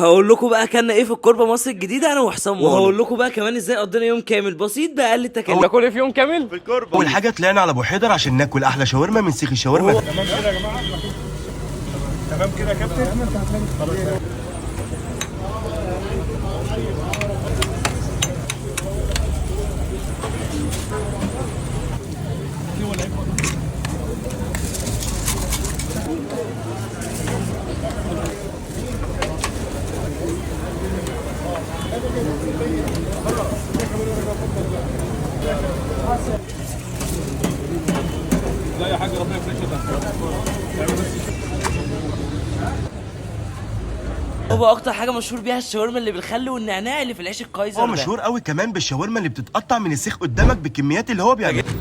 هقول لكم بقى اكلنا ايه في الكوربه مصر الجديدة انا وحسام مانو، وهقول لكم بقى كمان ازاي قضينا يوم كامل بسيط باقل التكاليف. ناكل ايه في يوم كامل؟ في الكوربه. اول حاجة طلعنا على ابو حيدر عشان ناكل احلى شاورما من سيخ الشاورما. تمام كده يا جماعة، تمام كده يا كابتن. لا يا حاج ربنا يفرجك. هو اكتر حاجة مشهور بيها الشاورما اللي بالخل والنعناع اللي في العيش الكايزر. هو ده مشهور قوي كمان بالشاورما اللي بتتقطع من السيخ قدامك بالكميات اللي هو بيعملها.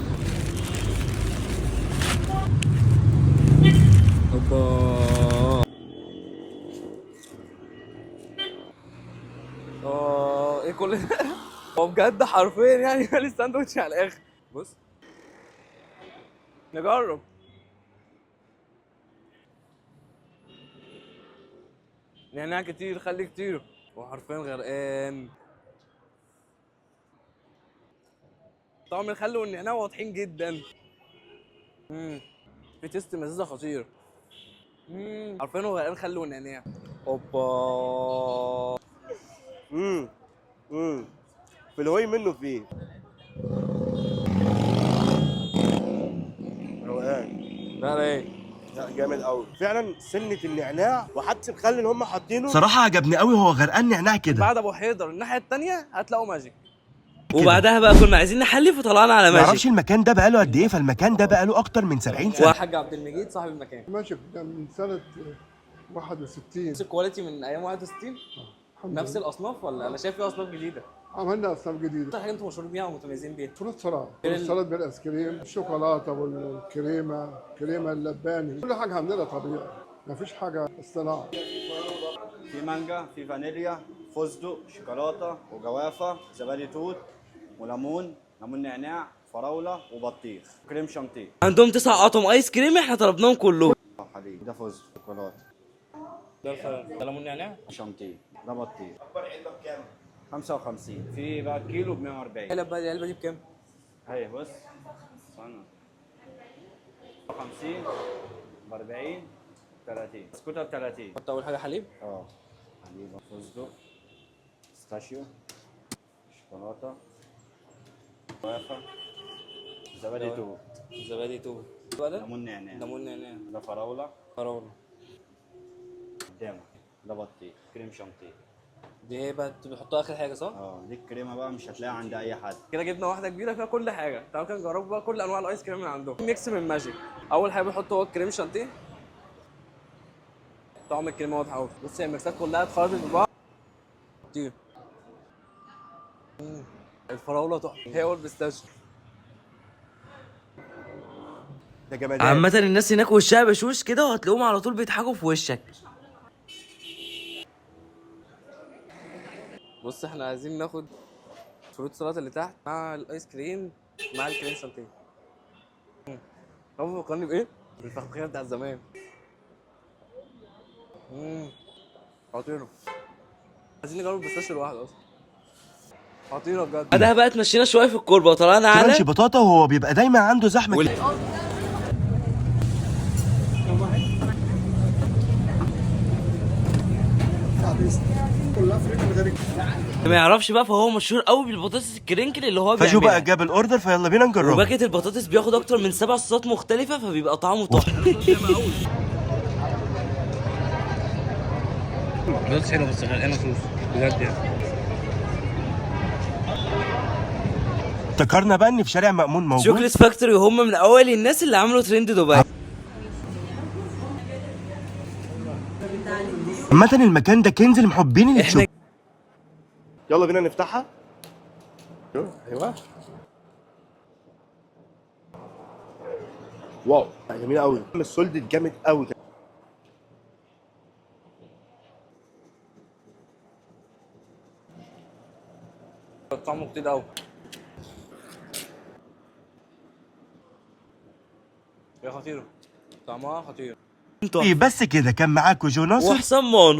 اه ايه كل ده؟ هو بجد حرفيا يعني مالي الساندوتش على الاخر. بص نجرب. نعناع كتير، خلي كتير، وحرفيا غرقان. طعم الخل والنعناع واضحين جدا. في taste مزازه خطير. حرفيا هو غرقان خل ونعناع. اوبا. امم في الهوي منه فيه روقان. لا لا ايه لا جامد قوي فعلا، سنة النعناع وحتى الخل اللي هم حاطينه. صراحة عجبني قوي، هو غرقان نعناع كده. بعد ابو حيدر الناحية الثانية هتلاقوا ماجيك. وبعدها بقى كنا عايزين نحلي فطلعنا على ما اعرفش ماجيك. المكان ده بقاله قد ايه، فالمكان ده بقاله اكتر من 70 سنة. والحاج عبد المجيد صاحب المكان. ماشي ده من سنة 61. نفس ال quality من ايام 61، الحمد نفس لله. الاصناف ولا انا شايف في اصناف جديدة؟ عملنا أصناف جديدة. اكتر حاجة انتم مشهورين بيها ومتميزين بيها؟ fruit سلطة، fruit سلطة بالآيس كريم، الشوكولاتة والكريمة، كريمة اللباني، كل حاجة عندنا طبيعي، ما فيش حاجة اصطناعي. في مانجا، في فانيليا، فستق، شوكولاتة وجوافه، زبادي توت وليمون، ليمون نعناع، فراوله وبطيخ، كريم شانتيه. عندهم 9 اطقم ايس كريم احنا طلبناهم كلهم. حليب ده فستق، شوكولاتة، ده ده ليمون نعناع شانتيه، ده بطيخ. اكبر علبة بكام؟ 55. في بقى كيلو ب 140. العلبة العلبة دي بكام؟ هي بص استنى، 50 ب 40 30، بسكوته ب 30. حط اول حاجة حليب. اه حليب، فستق، pistachio، شوكولاتة، جوافه، زبادي توت، زبادي توت، بقى ده ليمون نعناع، ليمون نعناع، ده فراوله، فراوله قدامك ده بطيخ، كريم شانتيه. دي هي بقى بتحطها اخر حاجة صح؟ اه دي الكريمة بقى مش هتلاقيها عند اي حد. كده جبنا واحدة كبيرة فيها كل حاجة. تعالوا كده نجرب بقى كل انواع الايس كريم اللي عندهم. mix من ماجيك. اول حاجة بيحط هو الكريم شانتيه. طعم الكريمة واضح قوي. بص هي الميكسات كلها اتخلطت ببعض. خطير. الفراوله تحفة هي وال pistachio. ده جمدان. عامة الناس هناك وشها بشوش كده وهتلاقيهم على طول بيضحكوا في وشك. بص احنا عايزين ناخد fruit سلطة اللي تحت مع الايس كريم مع الكريم شانتيه. هو فكرني بايه؟ بالفخفخينه بتاعت زمان. خطيرة. عايزين نجرب ال pistachio لوحده اصلا. خطيرة بجد. بعدها بقى اتمشينا شوية في الكوربه وطلعنا على crunchy بطاطا، وهو بيبقى دايما عنده زحمة كده. ما يعرفش بقى، فهو مشهور قوي بالبطاطس ال crinkle اللي هو فجو بيعملها. بقى جاب ال order، فيلا بينا نجربه. وباكت البطاطس بياخد اكتر من 7 صوصات مختلفة فبيبقى طعمه تحفة. بطاطس حلوة بس غرقانة صوص بجد يعني. افتكرنا بقى ان في شارع مأمون موجود Chocolate Factory، وهم من اول الناس اللي عملوا ترند دبي. عامة المكان ده كنز لمحبين احنا الشوكولاتة. يلا بينا نفتحها. ايوه wow جميلة قوي، ال salted جامد قوي. طعمه كتير قوي. يا خطيرة، طعمها خطير. بس كده كان معاكم جو ناصر وحسام مانو.